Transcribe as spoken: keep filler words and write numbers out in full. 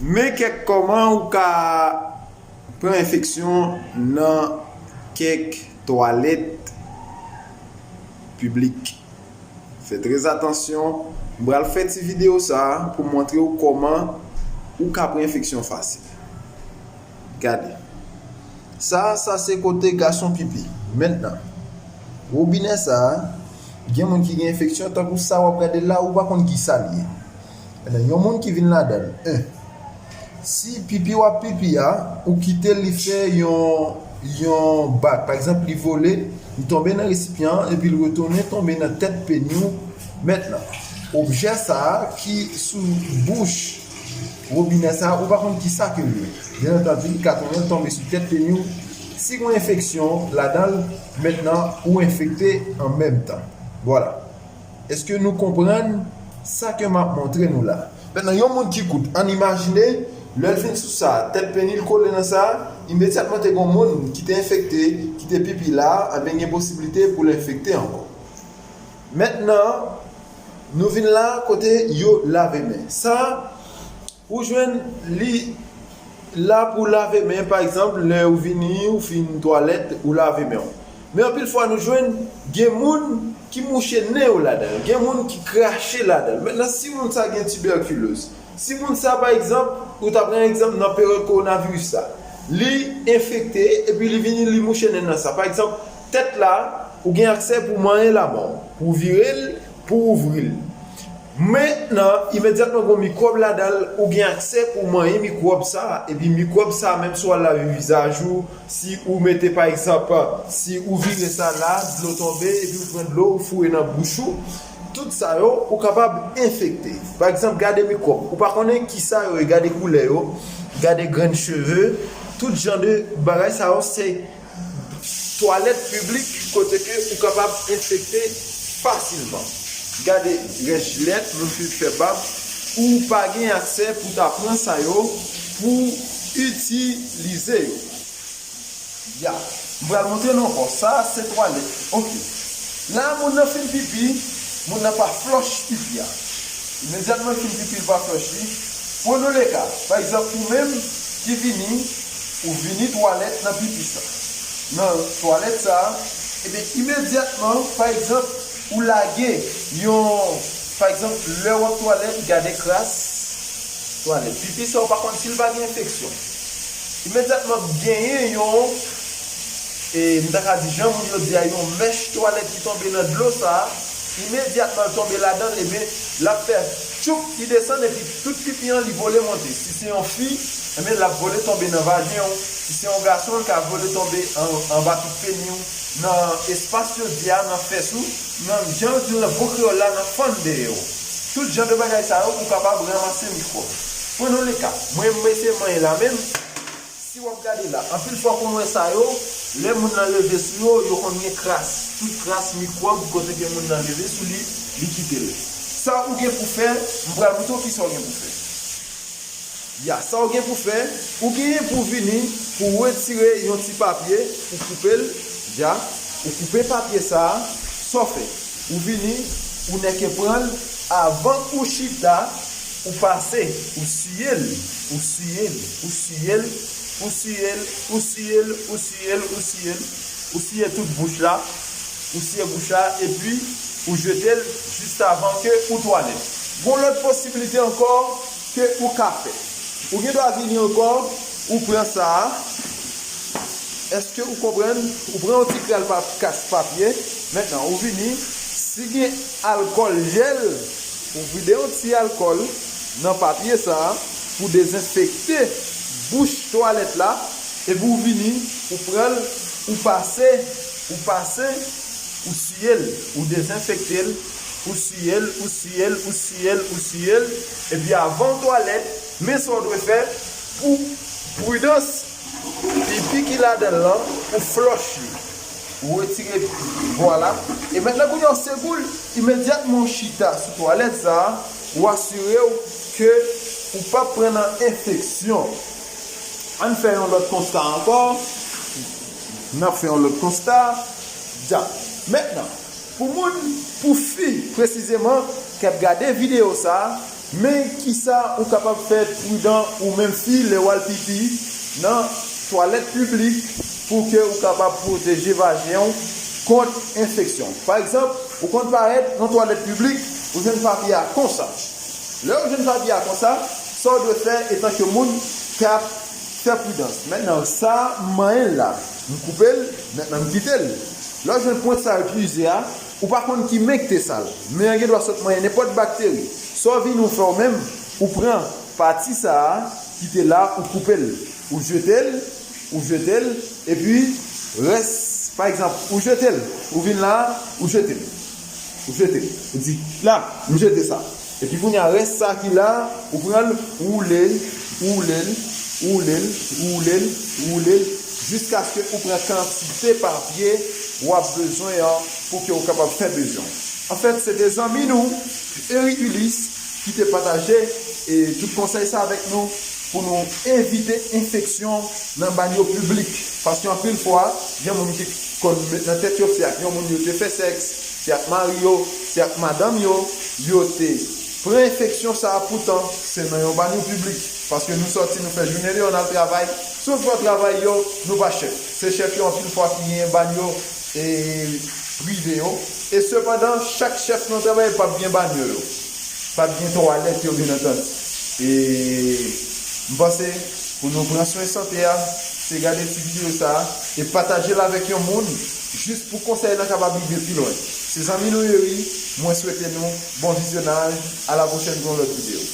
Men kèk kòman ou ka pran enfeksyon nan kèk twalèt piblik. Fè trè atansyon, m pral fè ti videyo sa a pou montre w kòman ou ka pran enfeksyon fasil. Gade. Sa, sa se kote gason pipi. Mentnan, wobinè sa a, gen moun ki gen enfeksyon, tankou sa w ap gade la, ou pa konn ki sa l ye. Mentnan, yon moun ki vin ladan l, en, si pipi w ap pipi a, ou kite li fè yon, yon bak, pa egzanp, li vole, li tonbe nan resipyan an, epi l retounen tonbe nan tèt peni w. Mentnan, objè sa a ki sou bouch wobinè sa a, ou pa konn ki sa ke l ye. Byen antandi, li ka tounen tonbe sou tèt peni w. Si gen enfeksyon ladan l, mentnan, ou enfekte an menm tan. Vwala. Èske nou konprann sa ke m ap montre nou la? Mentnan, yon moun ki kout, ann imajine, lè l fin sou sa, tèt peni l kole nan sa, imedyatman te gen yon moun ki te enfekte, ki te pipi la, ebyen gen posiblite pou l enfekte ankò. Mentnan, nou vin la kote yo lave men. Sa, ou jwenn li la pou lave men, pa egzanp, lè ou vini, ou fin twalèt, ou lave men w. Men anpil fwa nou jwenn gen moun ki mouche nen yo ladan l, gen moun ki krache ladan l. Mentnan, si moun sa gen tibèkiloz, si moun sa, pa egzanp, ou ta pran egzanp nan peryòd kowonaviris la, li enfekte, epi li vini, li mouche nen nan sa. Pa egzanp, tèt la, ou gen aksè pou manyen lamen w, pou w vire l, pou w ouvri l. Mentnan, imedyatman gen yon mikwòb ladan l, ou gen aksè pou w manyen mikwòb sa a. Epi mikwòb sa a, menm si w al lave vizaj ou, si ou mete, pa egzanp, si ou vire sa la, dlo tonbe, epi ou pran dlo, ou foure nan bouch ou, tout sa yo, ou kapab enfekte. Pa egzanp, gade mikwòb. Ou pa konnen ki sa yo ye, gade koulè yo, gade grenn cheve, tout jan de bagay sa yo, se twalèt piblik kote ke ou kapab enfekte fasilman. Gade rès jilèt, moun ki fè bab, ou pa gen aksè pou ta pran sa yo, pou itilize yo. Ya, m pral montre nou ankò. Sa, se twalèt. Oke. La, moun nan fin pipi, moun nan pa flòch pipi a. Imedyatman l fin pipi, l pa flòch li. Pran nou le ka, pa egzanp, ou menm ki vini, ou vini twalèt nan pipi sa. Nan twalèt sa, ebyen, imedyatman, pa egzanp, ou lage yon, pa egzanp, lè w ap twalèt, gade kras twalèt. Pipi sa, ou pa konn si l pa gen enfeksyon. Imedyatman, genyen yon, e, m ta ka di, jan moun yo di a, yon mèch twalèt ki tonbe nan dlo sa, imedyatman l tonbe ladan l, ebyen, l ap fè tchoup, li desann, epi tout pipi an, li vole monte. Si se yon fi, ebyen, l ap vole tonbe nan vajen w. Si se yon gason, l ka vole tonbe an, anba tout peni w, nan espas yo di a, nan fès ou, nan jan yo di nan bon kreyòl la, nan fann dèyè w. Tout jan de bagay sa yo, ou kapab ranmase mikwòb. Pran nou le ka, mwen, m eseye manyen la menm. Si w ap gade la, anpil fwa w konn wè sa yo, lè moun nan leve sou yo, yo konn gen kras. Tout kras mikwòb kote ke moun nan leve sou li, li kite l. Sa ou gen pou fè, m pral montre w kisa w gen pou fè. Ya, sa w gen pou fè, ou genyen pou vini, pou retire yon ti papye, ou koupe l, ya, ou koupe papye sa a, sa w fè, ou vini, ou nèke pran l, avan ou chita, ou pase, ou siye l, ou siye l, ou siye l, ou siye l, ou siye l, ou siye l, ou siye l, ou siye tout bouch la, ou siye bouch la, epi ou jete l jis avan ke ou twalèt. Gon lòt posiblite ankò ke ou ka fè. Ou gen dwa vini ankò, ou pran sa a, èske ou konprann? Ou pran yon ti kral pa-, kas papye. Mentnan, ou vini, si gen alkòl jèl, ou vide yon ti alkòl nan papye sa a pou dezenfekte bouch twalèt la, epi ou vini, ou pran l, ou pase, ou pase, ou siye l, ou dezenfekte l, ou siye l, ou siye l, ou siye l, ou siye l, epi avan w twalèt, men sa w dwe fè pou pridans, pipi ki ladan l lan, ou flòch li. Ou retire, vwala. E mentnan, kounye a, w segou l, imedyatman w chita sou twalèt sa a, ou asire w ke ou p ap pran nan enfeksyon. Ann fè yon lòt konsta ankò. N ap fè yon lòt konsta. Dja. Mentnan, pou moun, pou fi presizeman, k ap gade videyo sa a, Men kisa ou kapab fè pridan ou menm fi lè w al pipi nan twalèt piblik pou ke ou kapab pwoteje vajen w kont enfeksyon. Pa egzanp, ou konn parèt nan twalèt piblik, ou jwenn papye a konsa. Lè ou jwenn papye a konsa, sa w dwe fè etanke moun k ap fè pridans. Mentnan, sa m manyen l la, m koupe l, mentnan m kite l. Lè w jwenn pwent sa yo ki ize a, ou pa konn ki men ki te sa l. Men an gen dwa sot manyen nenpòt bakteri. Sa w vini w fè w menm, ou pran pati sa a ki te la, ou koupe l, ou jete l, ou jete l, epi rès, pa egzanp, ou jete l, ou vin la, ou jete l, ou jete l, ou di, la, m jete sa. Epi kounye a, rès sa ki la, ou pran l, ou woule l, ou woule l, ou woule l, ou woule l, ou woule l, jiskaske ou pran kantite papye w ap bezwen an pou ke w kapab fè bezwen w. Anfèt, se te zanmi nou, Eric Ulysse, ki te pataje e tout konsèy sa avèk nou pou nou evite enfeksyon nan banyo piblik. Paske anpil fwa, gen moun ki konn met nan tèt yo se ak yon moun yo te fè sèks, se ak mari yo, se ak madanm yo, yo te pran enfeksyon sa a, poutan se nan yon banyo piblik. Paske nou sòti, nou fè jounen deyò, n al travay. Si w fè travay yo, nou pa chèf. Se chèf yo anpil fwa ki genyen banyo e prive yo. E sepandan, chak chèf nan travay pa t gen banyo yo. Pa t gen twalèt yo, byen antandi. E m panse, pou nou pran swen sante a, se gade ti videyo sa a e pataje l avèk yon moun, jis pou konsèy lan kapab rive pi lwen. Se zanmi nou Eri, mwen swete nou bon vizyonaj, a la pwochèn pou yon lòt videyo.